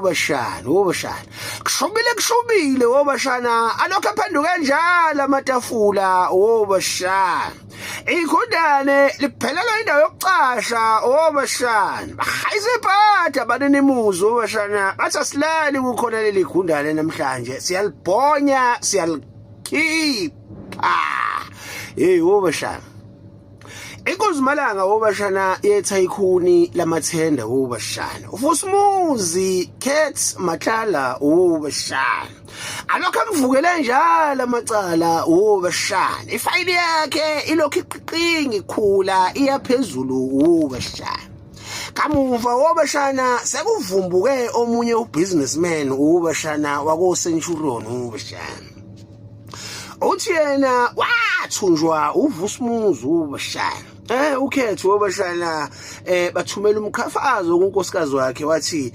Wobashana, wobashana, kushubile, kushubile wobashana, alokho aphenduke njalo amatafula wobashana. Ikhundane liphelelwa indawo yokucasha wobashana, bahayise iphatha abaninimuzi wobashana, bathi asilali kukhona leli gundane namhlanje, siyalibhonya, siyalikhipha. Hey wobashana, Inkosi Malanga wobashana yetha ikhuni lamathenda wobashana. Ufusumuzi Cat Matlala wobashana. Alokho amvukele njalo amacala wobashana. Ifayili yakhe ilokhu iqiqingi ikhula iyaphezulu wobashana. Kamuva wobashana sekuvumbuke omunye ubusinessman wobashana wako Centurion wobashana. Uthi yena wathunjwa uVusumuzi ubashana. Ukhetho wabashana bathumela umqhafazo kunkosikazi wakhe, wathi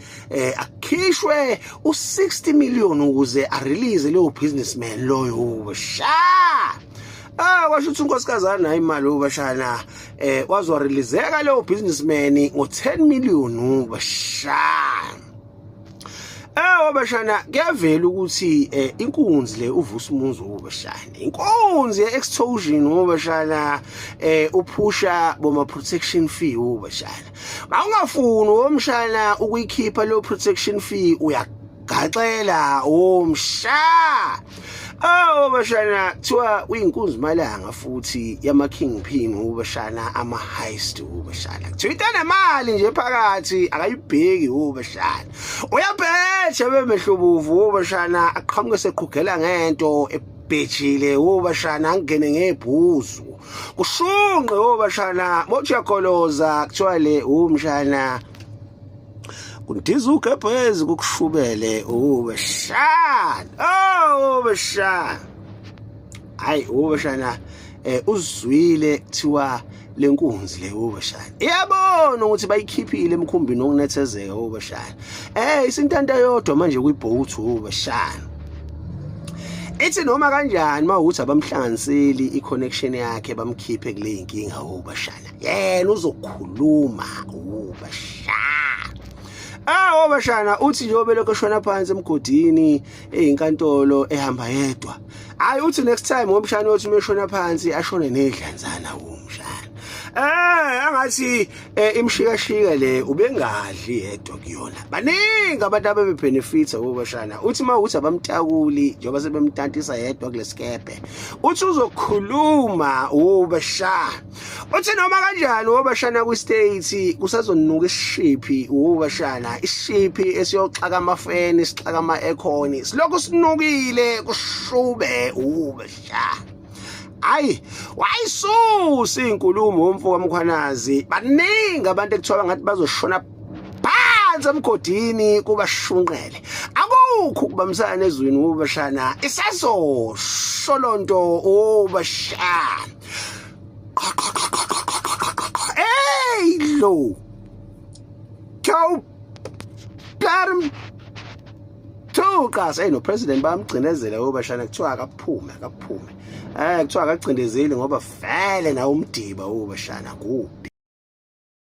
akukhishwe u60 million ukuze arelease leyo businessman loyo ubasha. Washo ukuthi unkosikazi anayo imali ubashana, wazwa releaseka leyo businessman ngo10 million ubashana. Wabashana, kuyavela ukuthi inkunzi le uVusumuzi wabashana. Inkunzi ye-extortion wabashana, uphusha boma protection fee wabashana. Mawungafuni womshana ukuyikhipha leyo protection fee, uyagaxela womsha. Oh bashana, kuthiwa uyinkunzi malanga futhi yama kingpin ubashana, ama heist ubashana. Kuthiwa into enemali nje phakathi akayibheki ubashana. Uyabheja bemehlobovu ubashana, aqhamuke seqhugela ngento ebhejile ubashana, angene ngebhuzu. Kushunqe ubashana, mothi uyagoloza, kuthiwa le umshana kundiza ugebhezi kukushubele ubashana. Oh ubashana, hayi ubashana, uzwile kuthiwa lenkunzi le ubashana iyabona ukuthi bayikhiphile emkhumbini wokunethezeka ubashana, isintanta yodwa manje kwiboat ubashana. Ithi noma kanjani mawukuthi abamhlanganiseli i-connection yakhe, bamkhiphe kule inkinga ubashana, yena uzokhuluma ubashana. Wabashana, uthi njengoba lokho eshona phansi emgodini eyinkantolo ehamba yedwa, hayi uthi next time ngomshana uthi umeshona phansi ashone nedlanzana umshana. Angathi imshikashika le ubengadli yedwa kuyona, baningi abantu ababebenefita kubashana. Uthi mawuthi abamtakuli njengoba sebemtantisa yedwa kulesikebhe, uthi uzokhuluma ubashana. Uthi noma kanjani wobashana kwi-state kusazonuka isishiphi wobashana, isishiphi esiyoxaka amafeni, sixaka ama-aircon, silokhu sinukile kushube ubashana. Hayi, wayisusa inkulumo umfo kaMkhwanazi, baningi abantu ekuthiwa ngathi bazoshona phansi emgodini kubashunqele, akukho ukubambisana ezweni ubashana, isazosho lonto ubashana. Hey lo Joe Plarum Thuqas, hey no president bayamgcinezela ubashana, kuthiwa akaphume, akaphume, kuthiwa akagcindezeli ngoba vele nawo umdiba ubashana kubi.